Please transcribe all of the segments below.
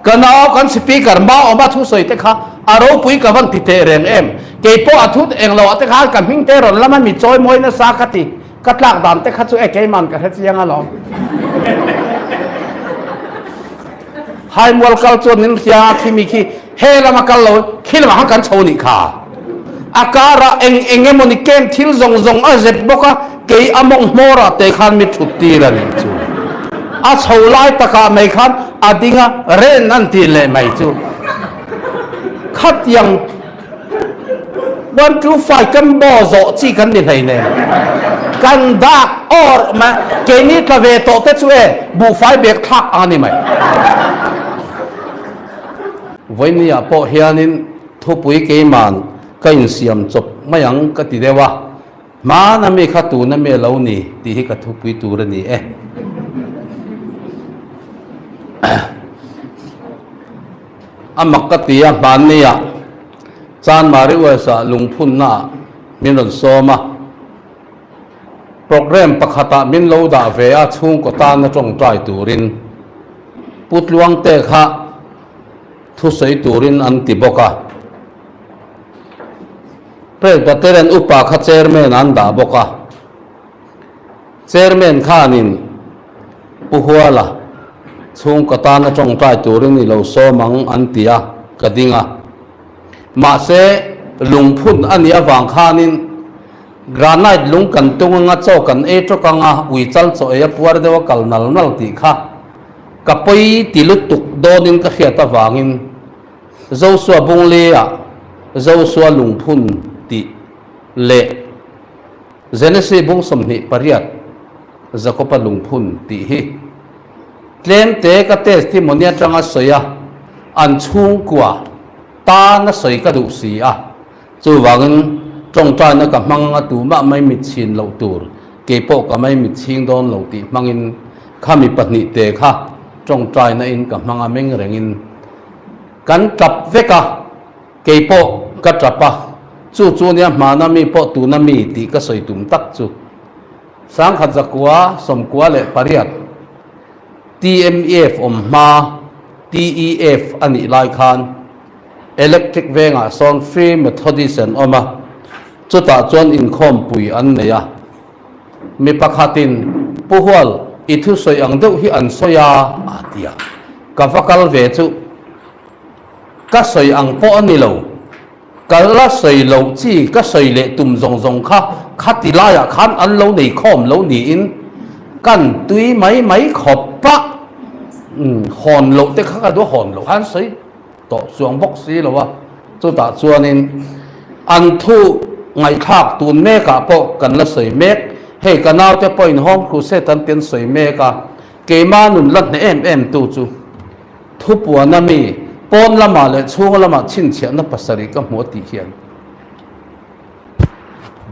Ka nau kan speaker ma awma thusawi te kha a ropui ka van ti teh reng em. Kei pawh a thut eng lo ah te khan ka hming te rawn lama mi chawi mawi nasa ka ti. Ka tlak dan te kha chu e keiman ka hre chiang alawm. Haimual kal chuan min hria a khi mi khi he lama kal lo khi lamah khan kan chho nih kha. A karah eng eng emawni kem thil zawng zawng a zep bawk a, kei a mawng hmawrah te khan mi thut tir a nih chu. A chho lai takah mai khan a ding a, ren an ti leh mai chu. Khatiang 125 kan baw zawh chi kan ni hlei nen. Kan dak awr mai keini tla ve tawh te chu e buhfai bek thlak ang a ni mai. Vawinia pawh hianin Thupui keiman ka insiam chawp mai ang ka ti deuh a, hmana mi kha tuna mi a lo ni tih hi ka thupui tur a ni e. A mak ka ti a, hmannia Chanmari USA lungphunnaah min rawn sawm a, programme pakhatah min lo dah ve a chhungkaw tana tawngtai turin Pu Tluangte kha Thusawi turin an ti bawk a. Presbyterian upa kha chairman an dah bawk a. Chairman khanin Pu Huala chhungkaw tana tawngtai turin i lo sawm ang an ti a, ka ding a. Mahse, lungphun a nih avang khanin granite lung kan tung anga chaw kan ei tawk anga ui chal chaw ei a puar deuh a kal nal nal tih kha Ka pawi ti lutuk dawnin ka hriat avangin Josua Bungli-ah Josua lungphun tih leh Genesi bung 28 Jakoba lungphun tih hi tlemte ka testimony atanga sawi a, an chhungkua tana sawi ka duh si a, chuvangin tawngtaina ka hmang anga tumah mai mitchhin loh tur keipawh ka mai mitchhing dawn lo tih hmangin Khami pahnihte kha tawngtaina in ka hmang a meng rengin kan tap vek a, kei pawh ka tap a, chu chu nia hmana mi pawh tuna mi tih ka sawi tum tak chu. 1998 TMEF awm hma TEF a nih lai khan Electric vengah sawn Free Methodist an awm a, chutah chuan inkhawmpui an nei a. Mi pakhatin, Pu Hual, i thusawi ang deuh hi an sawi a, a ti a. Ka va kal ve chu ka sawi ang pawh a ni lo. Ka la sawi loh chi ka sawi leh tum zawng zawng kha khati laiah khan an lo nei khawm lo niin kan tui mai mai khawp a. Hawn loh te kha ka duh a, hawn loh khan sawi tawh chuang bawk si lo a, chutah chuanin an thu ngaihthlak tun mekah pawh kan la sawi mek, hei ka naute pawhin Home Crusade an ti an sawi mek a, keima nun la hneh em em tu chu thupuana mi pawn lamah leh chhung lamah chhinchhiahna pasarih ka hmu a tih hian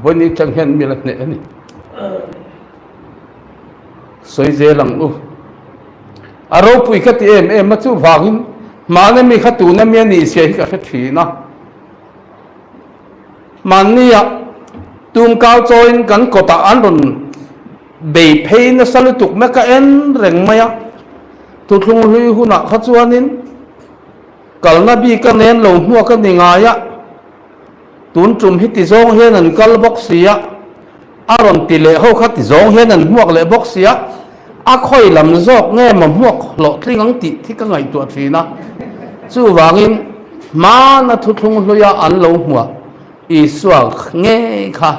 vawiin tang hian mi la hneh a ni. Sawi zel ang u. A ropui ka ti em em a, chuvangin hmana mi kha tuna mi a nih zia hi ka hre thin a. Hmannia tumkau chawiin kan kawtah an rawn bei phei nasa lutuk mai ka en reng mai a. Thuthlung hlui hunah kha chuanin kalna bik a nen lo hmuak a ni ngai a. Tun tum hi ti zawng hian an kal bawk si a, a rawn ti leh ho kha ti zawng hian an hmuak leh bawk si a, a khawi lam zawk nge maw hmuak hlawhtling ang tih thi ka ngaihtuah thin a. Chuvangin hmana thuthlung hluia an lo hmuah Isua ngei kha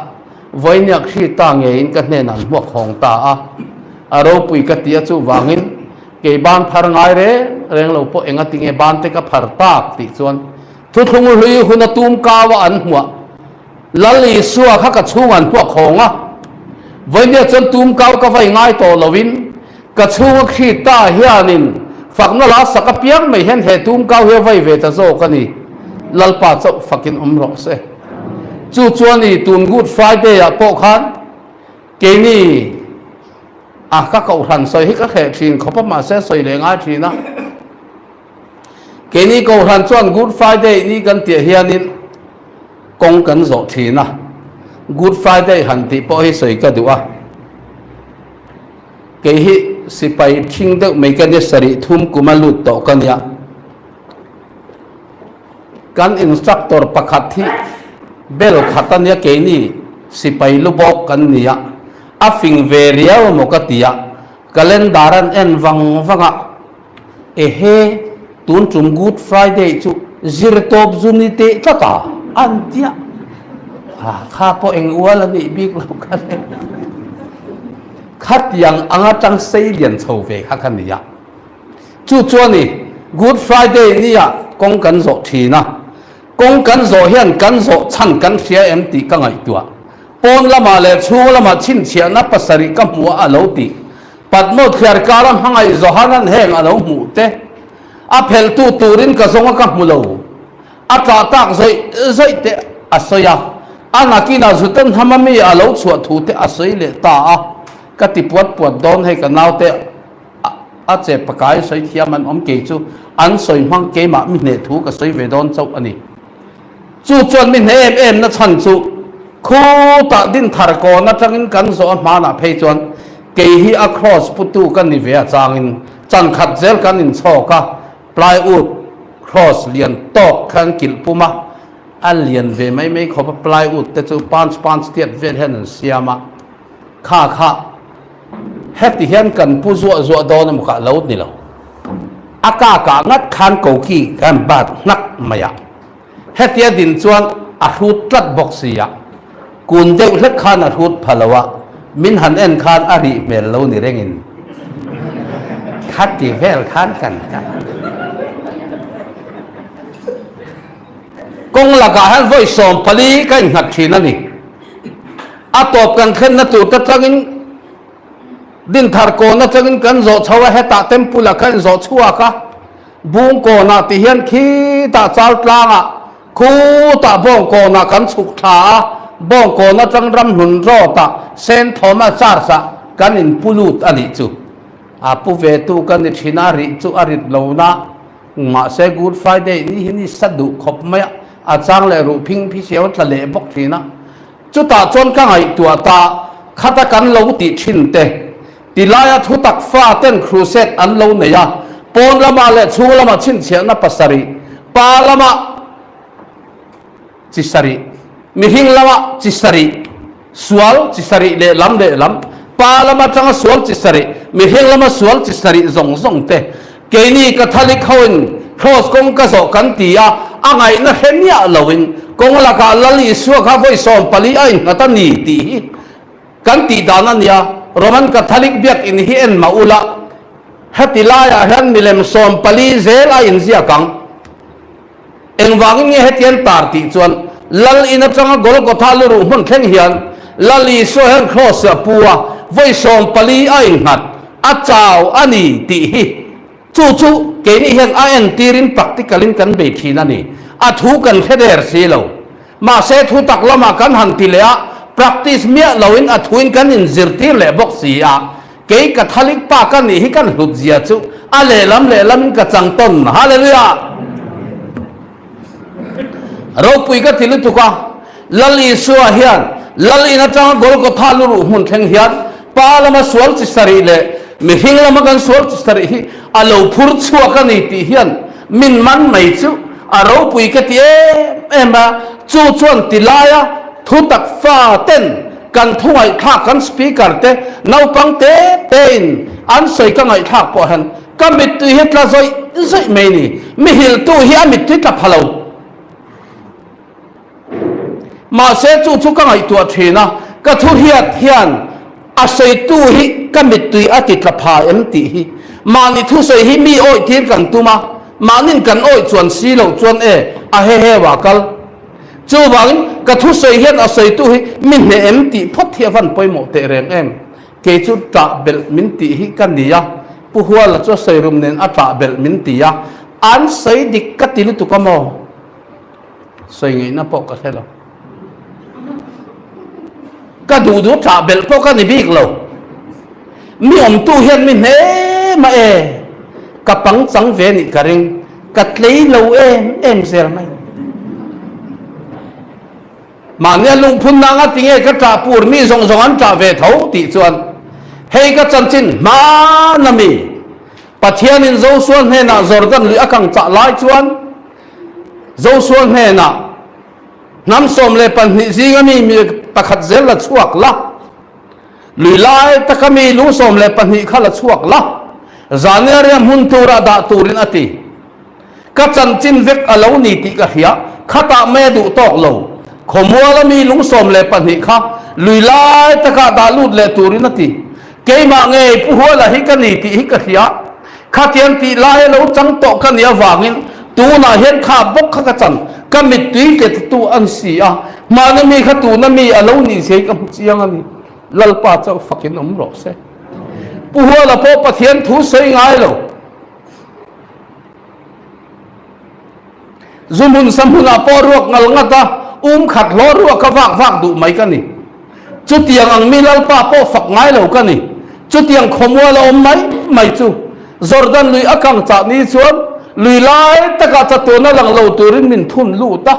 vawinia Krista ngeiin ka hnenah an hmuak hawng ta a, a ropui ka ti a, chuvangin kei ban phar ngai reng reng lo pawh engatinge ban te ka phar tak tih chuan Thuthlung hlui hun a tum kau a an hmuah. Lal Isua kha ka chhung an hmuak hawng a. Vawinia chuan tum kau ka vai ngai tawh loin ka chhung a khri ta hianin fakna la sak apiang mai hian he tum kau hi a vai ve ta zawk a ni. Lalpa chauh fakin awm rawh se. Chu chuan i tun Good Friday ah pawh khan keini a ka kohhran sawi hi ka hreh thin khawp a mahse sawi leh ngai thin a. Keini Kohhran chuan Good Friday ni kan tih hianin kawng kan zawh thin a, Good Friday han tih pawh hi sawi ka duh a. Kei hi sipai thing deuh mai ka nia, sarih thum kum a lut tawh ka nia. Kan instructor pakhat hi bel khat a nia keini sipai lu bawk kan nia a fing ve riau emaw ka ti a calendar an en vang vang a ehe tun tum good friday chu zir tawp zu ni teh tlat a an tia ha kha pawh eng ual a nih bik lo ka le khatiang anga tang sei lian chho ve kha ka nia. Chu chuan i Good Friday nia kawng kan zawh thin a, kawng kan zawh hian kan zawh chhan kan hria em tih ka ngaihtuah. Pawn lamah leh chhung lamah chhinchhiahna pasarih ka hmu a a lo ti. Patmo thliar kara hmangaih Johanan heng a lo hmuh te. A phelhtu turin ka zawng a ka hmu lo. A tah tak zawih zawih te a sawi a, a nakinah Zutan hnama mi a lo chhuah thu te a sawi leh ta a, ka ti puat puat dawn hei ka naute. A che pakai sawi thiam an awm kei chu an sawi hmang keimah mi hneh thu ka sawi ve dawn chauh a ni. Chu chuan mi hneh em em na chhan chu khutah din thar kawn atangin kan zawh a hmanah phei chuan kei hi a cross putu ka ni ve a changin chan khat zel kan inchhawk a, plywood cross lian tawk khan kilh pum a, a lian ve mai mai khawp a plywood te chu punch punch tiat vel hian an siam a, kha kha. Heti hian kan pu zuah zuah dawn emaw kah lo ni lo. A ka kah ngat khan koki kan bat hnak mai a. Hetia din chuan a hrut tlat bawk si a. Kun deuh hlek khan a hrut pha lo a, min han en khan a rih hmel lo ni rengin khati vel khan kan kal. Kawng lakah hian vawi 14 ka innghat thin a ni. A tawp kan thlenna tur te tangin Dinthar kawn atangin kan zawh chho a, hetah temple ah khan inzawh chhuak a, Bung kawnah tih hian khitah chal tlangah khutah bawng kawnah kan chhuk thla a, bawng kawn atang ramhlun road ah Saint Thomas Church ah kan inpu lut a nih chu. A pu ve tu ka ni thin a, rih chu a rit lo na. Mahse Good Friday ni hi ni sa duh khawp mai a, a chang leh ruh phing phi siau tla leh bawk thin a. Chutah chuan ka ngaihtuah ta, khata kan lo tih thin te, tilaia thu tak fa ten crusade an lo nei a, pawn lamah leh chhung lamah chhinchhiahna pasarih, pa lamah chi sarih, mihring lamah chi sarih, sual chi sarih leh lam leh lam, pa lam atanga sual chi sarih, mihring lama sual chi sarih zawng zawng te, keini Catholic hoin Cross kawng ka zawh kan ti a, a ngaihna hre miah loin kawng lakah Lal Isua kha vawi 14 a innghat a ni tih hi kan tih dan a nia. Roman Catholic biakinn hi en mah ula, heti laiah hian milem 14 zel a inziak ang. Engvangin nge hetian tar tih chuan Lal in atanga Golgotha luruh hmun thleng hian Lal Isua hian Kraws a pu a, vawi 14 a innghat, a chau a ni tih hi chu chu keini hian a entirin practical in kan bei thin a ni. A thu kan hre der si lo. Mahse thu tak lamah kan han ti leh a, practice miah loin a thuin kan inzirtir leh bawk si a, Kei Catholic pa ka nih hi kan hlut zia chu a lehlam lehlam in ka chang tawn. Hallelujah! Ropui ka ti lutuk a, Lal Isua hian Lal in atanga Golgotha luruh hmun thleng hian Pa lama sual chi sarih leh mihring lama kan sual chi sarih hi a lo phur chhuak a ni tih hian min man mai chu a ropui ka ti em em a, chu chuan ti laia thutak fa ten Kan thu ngaihthlak kan speaker te naupang te te in an sawi ka ngaihthlak pawh hian ka mittui hi tla zawih zawih mai ni. Mi hiltu hi a mittui tla pha lo. Mahse chu chu ka ngaihtuah thin a, ka thu hriat hian a sawitu hi ka mittui a ti tla pha em tih hi. Mahni thusawi hi mi awih tir kan tum a, mahnin kan awih chuan si loh chuan e a he he wa kal. Chuvangin ka thusawi hian a sawitu hi mi hneh em tih phawt hi a van pawimawh teh reng em? Kei chu ṭah belh min tih hi ka ni a, Pu Huala chu a sawi rum nen a ṭah belh min ti a, an sawi dik ka ti lutuk a maw? Sawi ngaihna pawh ka hre lo. Ka duh duh ṭah belh pawh ka ni bik lo. Mi awmtu hian mi hneh mah e, ka pangchang ve nih ka ring. Ka tlei lo em em zel mai. Mahnia lungphun nanga tinge ka ṭah pur mi zawng zawng an ṭah ve tho tih chuan hei ka chanchin hman a mi. Pathianin Joshua hnenah Jordan lui a kang chah lai chuan. Josua hnenah, Hnam 12 zinga mi mi pakhat zel la chhuak la, lui lai taka mi lung 12 kha la chhuak la, zania riam hmun tura dah turin a ti. Ka chanchin vek a lo ni tih ka hria, khatah mai a duh tawk lo. Khawmuala mi lung 12 kha lui lai takah dah lut leh turin a ti. Keimah ngei Pu Huala hi ka ni tih hi ka hria. Khatiang tih lai a lo chang tawh ka nih avangin tunah hian kha bawk kha ka chan, ka mittui tlettu a ni si a, hmana mi kha tuna mi a lo nih zia hi ka hmu chiang a ni. Lalpa chauh fakin awm rawh se. Pu Huala pawh Pathian thu sawi ngai lo. Zu hmun sa hmunah pawh ruak ngal ngat a, um khat hlawh ruak a vak vak duh mai ka ni. Chutiang ang mi Lalpa pawh fak ngai lo ka ni. Chutiang khawmual a awm mai mai chu Jordan lui a kang chah ni chuan lui lai takah chatuan a lang lo turin min thun lut a.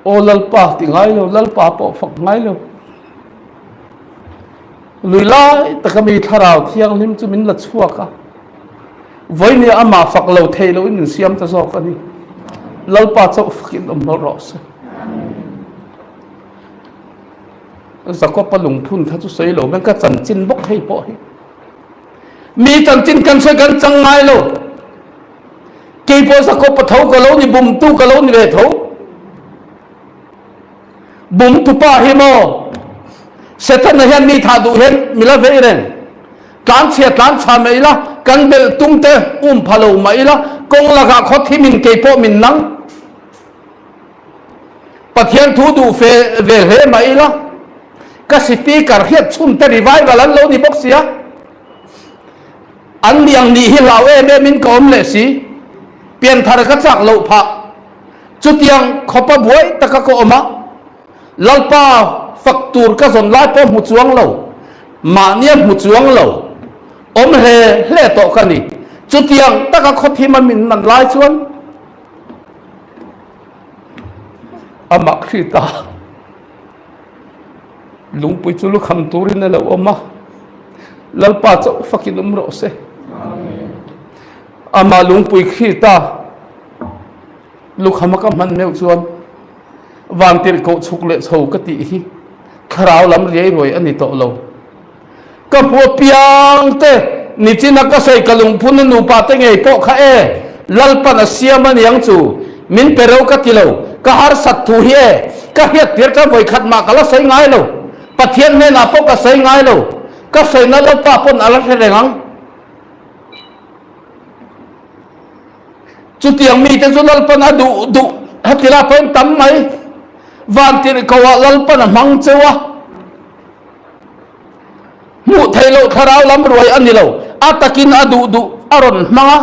Aw Lalpa ti ngai lo, Lalpa pawh fak ngai lo. Lui lai taka mi thlarau thianghlim chu min la chhuak a, vawinia amah fak lo thei loin min siam ta zawk a ni. Lalpa chauh fakin awm hlawh rawh se. Jakob-a lungphun kha chu sawi lo men ka chanchin bawk hei pawh hi. Mi chanchin kan sawi kan chang ngai lo. Kei pawh Jakob-a tho ka lo ni, bumtu ka lo ni ve tho. Bumtu pa hi maw Setana hian mi thah duh hian mi la vei reng. Tlanchhia tlanchha mai ila, kan belh tum te um pha lo mah ila, kawng lakah khaw thim in kei pawh min nang. Pathian thu duh fe ve hle mah ila, ka speaker hriat chhun te revival an lo ni bawk sia. An ni ang nih hi hlau em em in ka awm leh si. Pianthar ka chak loh phah. Chutiang khawpa buai taka ka awm a, Lalpa fak tur ka zawn lai pawh hmu chuang lo, mahnia hmu chuang lo, awm hle hle tawh ka ni. Chutiang taka khawthim a min man lai chuan amah Krita lungpui chu lukham turin a lo awm a, Lalpa chauh fakin awm rawh se. Amah lungpui Krita Lukhama ka hman meuh chuan vantirhkoh chhuk leh chho ka tih hi thlarau lam riai ruai a ni tawh lo. Ka hmu apiang te nichina ka sawi ka lungphun a nupa te ngei pawh kha e, Lalpan a siam a niang chu min pe reuh ka ti lo, ka harsat thu hi e, ka hriat tir ka vawikhat mah ka la sawi ngai lo, Pathian hnenah pawh ka sawi ngai lo, ka sawina Lalpa pawn a la hre reng ang. Chutiang mite chu Lalpan a duh duh heti la pawhin tam mai. Vantirhkoh ah Lalpan a hmang cheu a. Hmuh theih loh thlarau lam ruai a ni lo. A takin a duh duh a rawn hmang a.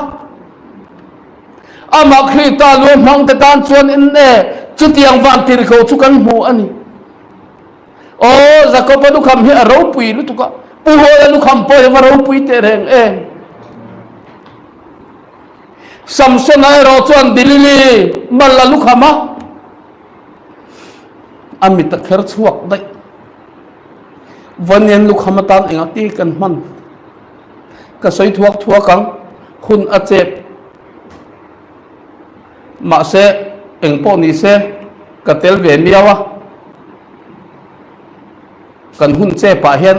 Amah Krista lu a hmang te tan chuan in e chutiang vantirhkoh chu kan hmu a ni. Aw Jakob-a lukham hi a ropui lutuk a, Pu Hawla lukham pawh hi va ropui teh reng em. Samsona erawh chuan Dilili mal a lukham a, a mit a kher chhuak daih. Vanian lukham atan engah ti kan hman? Ka sawi thuak thuak ang, hun a chep. Mahse, eng pawh ni se, ka tel ve miau a. Kan hun chepah hian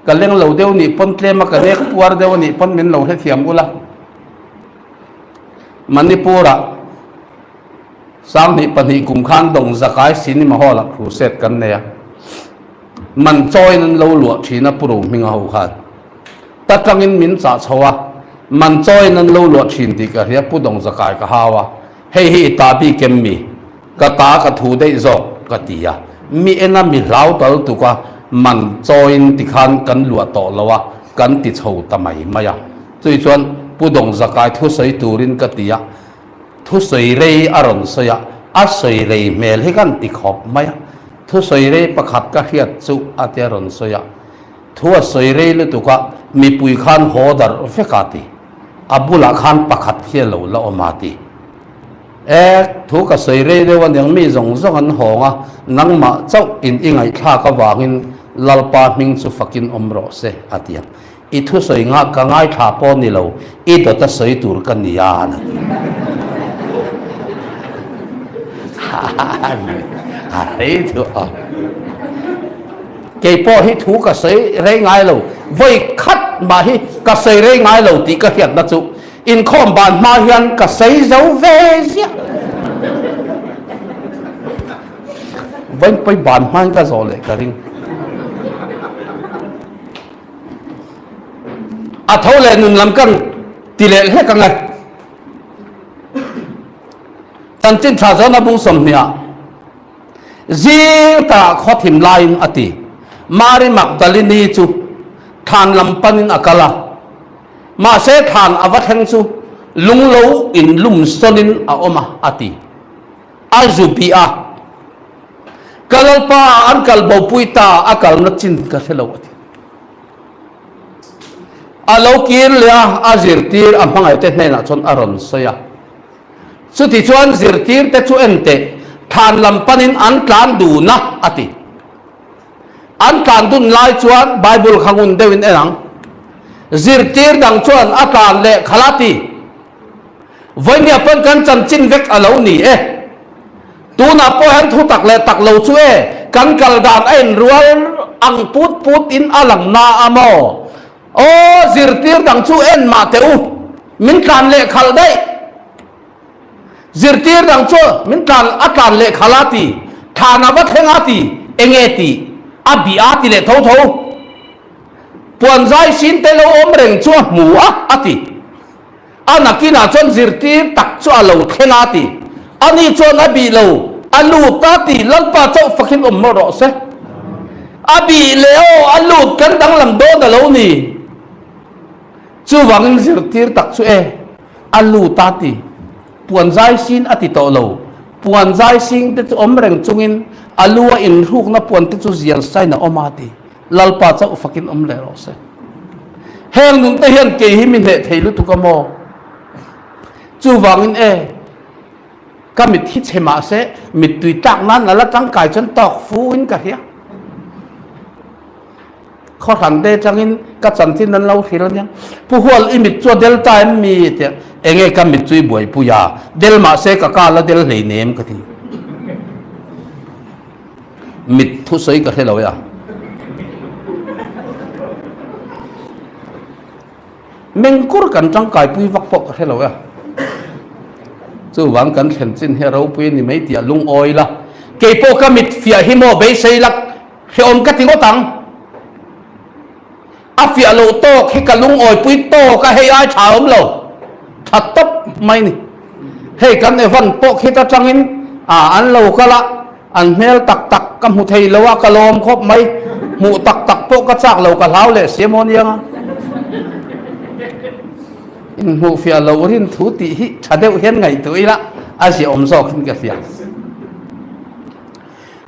ka leng lo deuh nih pawn tlem a ka nek puar deuh a nih pawn min lo hrethiam ula. Manipur-ah Sanghnih pahnih kum khan Dawng Zakai Cinema Hall-ah crusade kan nei a. Man chawiin an lo luah thin a Pu Rohminga ho khan. Ta tangin min chah chho a, man chawiin an lo luah thin tih ka hria Pu Dawng Zakai ka hau a, hei hi i ta bik em mi? Ka ta ka thu daih zawk ka ti a, mi ena mi hlau tal tuk a, man chawiin tikhan kan luah tawh lo a, kan ti chho ta mai mai a. Chui chuan Pu Dawng Zakai thusawi turin ka ti a, thusawi rei a rawn sawi a, a sawi rei hmel hi kan ti khawp mai a, thusawi rei pakhat ka hriat chu a tia rawn sawi a, thu a sawi rei lutuk a, mipui khan haw darh vek a ti, a bulah khan pakhat hi a lo la awm a ti. E, thu ka sawi rei deuh aniang mi zawng zawng an hawng a, nangmah chauh in i ngaihthlak avangin Lalpa hming chu fakin awm rawh se, a ti a. I thusawi nga ka ngaithla pawh ni lo, i dawta sawi tur ka ni a, an ti. A rei duh a. Kei pawh hi thu ka sawi rei ngai lo, vawi khat mah hi ka sawi rei ngai lo tih ka hriatna chu inkhawm ban hma hian ka sawi zo ve ziah. Vawipawi ban hmain ka zawh leh ka ring. A tho leh nun lam kan ti leh hlek ang e. Chanchin tha zawn a bung 20 ah zing takah khaw thim laiin a ti. Mari Magdalini chu thlan lam panin a kal a. Mahse thlan a va thleng chu lunglo in lum sawnin a awm a, a ti. A zu bih a. Ka Lalpa an kal bopui ta, a kalna chin ka hre lo a ti. A lo kir leh a, a zirtir a hmangaihte hnenah chuan a rawn sawi a. Chuti chuan zirtirte chu en teh, thlan lam panin an tlan dun a, a ti. An tlan dun lai chuan Bible kha ngun deuhin en ang. Zirtir dang chuan a tlan leh khalh a ti. Vawinia pawn kan chanchin vek a lo ni e. Tunah pawh hian thu tak leh tak lo chu e, kan kal dan a inrual ang put put in a lang na a maw? Aw, zirtir dang chu en mah teh u, min tlan leh khalh daih. Zirtir dang chu min tlan a tlan leh khalh a ti, thlan a va thleng a ti, enge ti, a bih a ti leh tho tho. Puan zai sin te lo awm reng chu a hmu a, a ti. A nakinah chuan zirtir tak chu a lo thleng a ti. Ani chuan a bih lo, a lut a ti, Lalpa chauh fakin awm mawlh rawh se. A bih leh aw, a lut kan danglam dawn a lo ni. Chuvangin zirtir tak chu e, a lut a ti. Puan zai sin a ti tawh lo. Puan zai sing te chu awm reng chungin a lu a inhrukna puan te chu zial sain a awm a ti. Lalpa chauh fakin awm leh rawh se. Heng nun te hian kei hi mi hneh thei lutuk a maw? Chuvangin e, ka mit hi chhe mah se mittui tlak nan a la tangkai chuan tawk fu in ka hria. Khawhran te tangin ka chanchin an lo hrilh ania. Pu Hual i mit chu a del ta em mi? Tia enge ka mit chu i buaipui a, del mah se ka kal a del hleinem ka ti. Mit thusawi ka hre lo e a. Mengkur kan tangkaipui vak pawh ka hre lo e a. Chuvang kan thlen chin hi a ropui a ni mai tih a lungawi la. Kei pawh ka mit fiah hi maw beisei lak hrehawm ka ti ngawt ang. A fiah loh tawk hi ka lungawipui tawk a, hei ai tha awm lo, tha tawp mai ni. Hei kan Evan pawh khit atangin a an lo kal a, an hmel tak tak ka hmu thei lo a, ka lawm khawp mai. Hmuh tak tak pawh ka chak lo, ka hlau leh si maw nia. Inhmuh fiah loh rin thu tih hi tha deuh hian ngaihtuah ila a ziahawm zawkin ka hria.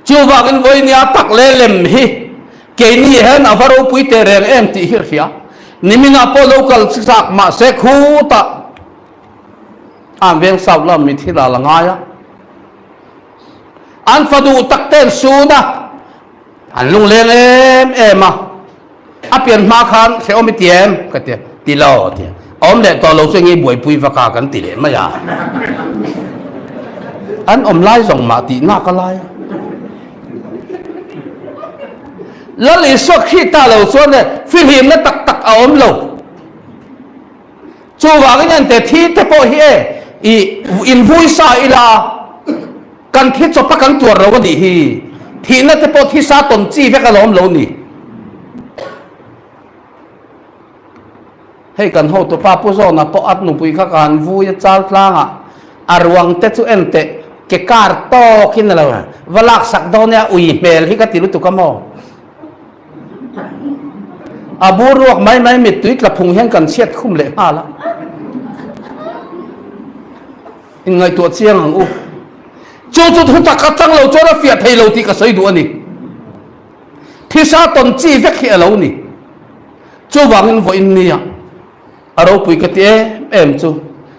Chuvangin vawinia tak leh lem hi Keini hian a va ropui teh reng em tih hi a hria. Niminah pawh lo kal chak mahse khutah an veng South lam mi thil a la ngai a. An fa duh tak te an sun a, an lungleng em em a. A pian hma khan hrehawm i ti em? Ka ti a, ti lo a ti a. A awm leh tawh lo chu enge buaipui vak a kan ti leh mai a. An awm lai zawng mah tih nak a lai a. Lal Isua khi ta lo chuan e fihlimna tak tak a awm lo. Chuvangin ente thi te pawh hi e i invui sa ila kan thi chawpa kan tuar lo a nih hi. Thihna te pawh thi sa tawn chi vek a lo awm lo ni. Hei kan hotupa Pu Zawna pawh a nupui kha ka han vui a chal tlangah a ruang te chu en teh ke kar tawkin a lo va laksak dawn nia ui hmel hi ka ti lutuk a maw? A bur ruak mai mai mittui tla phung hian kan chhiat khum leh nghal a. Inngaihtuah chiang ang u. Chu chu thutak atang lo chuan a fiah thei lo tih ka sawi duh a ni. Thisa tawn chi vek hi a lo ni. Chuvangin vawiin nia a ropui ka ti em em chu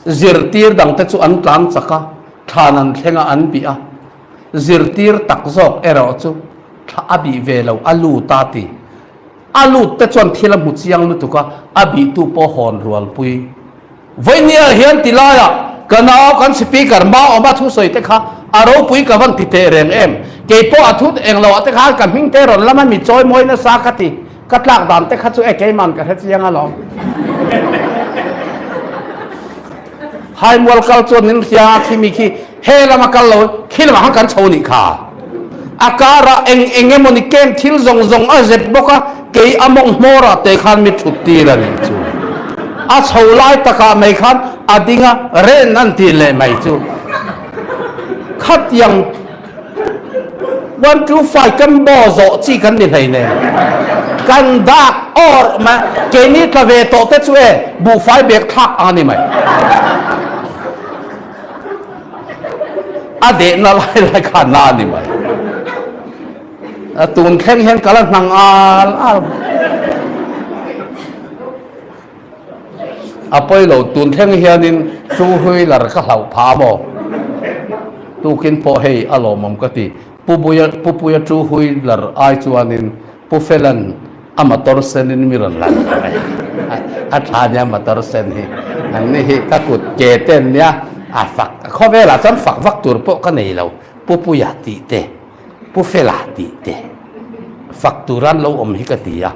zirtir dangte chu an tlan chak a, thlan an thleng a an bih a, zirtir tak zawk erawh chu thla a bih ve lo, a lut a ti. A lut te chuan thil a hmu chiang lutuk a, a bihtu pawh hawn rualpui. Vawinia hian ti laiah ka nau kan speaker hma awma thusawi te kha a ropui ka van ti teh reng em? Kei pawh a thut eng loah te khan ka hming te rawn lama mi chawi mawi nasa ka ti. Ka tlak dan te kha chu e keiman ka hre chiang alawm. Haimual kal chuan min hria a khi mi khi he lama kal lo khi lamah khan kan chho nih kha. A karah eng eng emawni kem thil zawng zawng a zep bawk a, kei a mawng hmawrah te khan mi thut tir a nih chu. A chho lai takah mai khan a ding a, ren an ti leh mai chu. Khatiang 125 kan baw zawh chi kan ni hlei nen. Kan dak awr mai keini tla ve tawh te chu e buhfai bek thlak ang a ni mai. A dehna lai lai kha na a ni mai. Tun thleng hian ka la hnang al al. A pawi lo, tun thleng hianin two wheeler ka hlauh phah maw? Tukin pawh hei a lawmawm ka ti. Pu Buia, Pu Puia two wheeler ai chuanin Pu Fela'n a motor senin mi rawn lan ta mai. A tha nia motor sen hi. An ni hi ka kut ke te an nia, a fak, khawvelah chuan fak vak tur pawh ka nei lo. Pu Puia tih te, Pu Fela tih te fak turan lo awm hi ka ti a.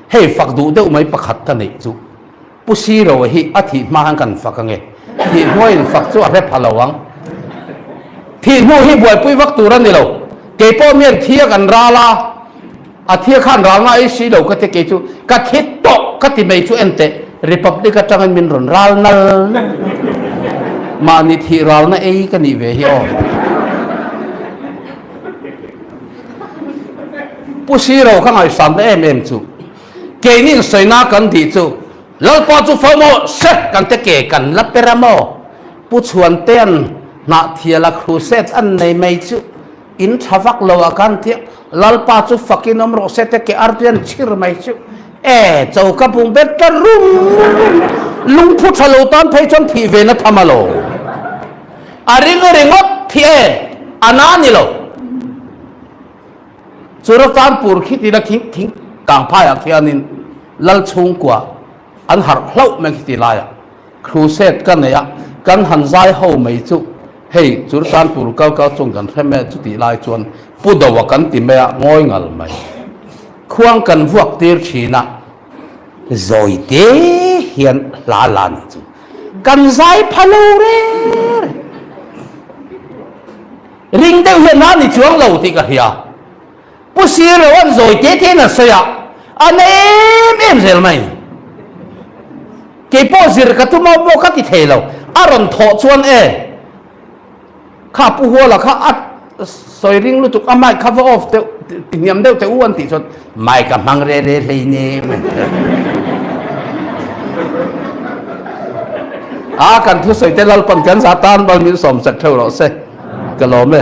Hei fak duh deuh mai pakhat ka neih chu Pu Siro hi a thih hma khan kan fak ange. Thih hnuaiin fak chu a hre pha lo ang. Thih hnu hi buaipui vak tur a ni lo. Kei pawh mian thi a kan ral a, a thi a khan ralna ei si lo ka ti kei chu ka thi tawh ka ti mai chu en teh Republic atangin min rawn ral nal nal. Mahni thih ralna ei ka nih ve hi aw. Pu Siro ka ngaihsan ta em em chu keini insawinak kan tih chu Lalpa chu fo maw se kan te ke kan la per a maw Pu Chhuantean Hnahthiala crusade an nei mai chu in tha vak lo a kan tia Lalpa chu fakin awm rawh se te ke artian chhir mai chu e choka bung ber ta rum rum lungphu tha lo tan phei chuan thih ve na tham a lo. A ring ringawt thi e, a na ni lo. Churachandpur khi tina khi thing kang phaiah khianin lal chhungkua an harh hlauh mai khi ti laiah crusade ka nei a, kan han zai ho mai chu hei Churachandpur kal kal chuan kan hre mai a, chutih lai chuan Pu Doa kan ti mai a, ngawi ngal mai. Khuang kan vuak tir thin a. Zawi te hian hla la nih chu kan zai pha lo reng reng. Ring deuh hian a ni chuang lo tih ka hria. Pu Sir lo an zawi te te in a sawi a, a na em em zel mai. Kei pawh zir ka tum a pawh ka ti thei lo. A rawn thawh chuan e. Kha Pu Huala kha a sawi ring lutuk a mic kha va off deuh ti hniam deuh teh u an tih chuan mic a hmang re re hlei nem a kan thusawi te Lalpan kan za tan bal min sawm sak theuh rawh se ka lawm e.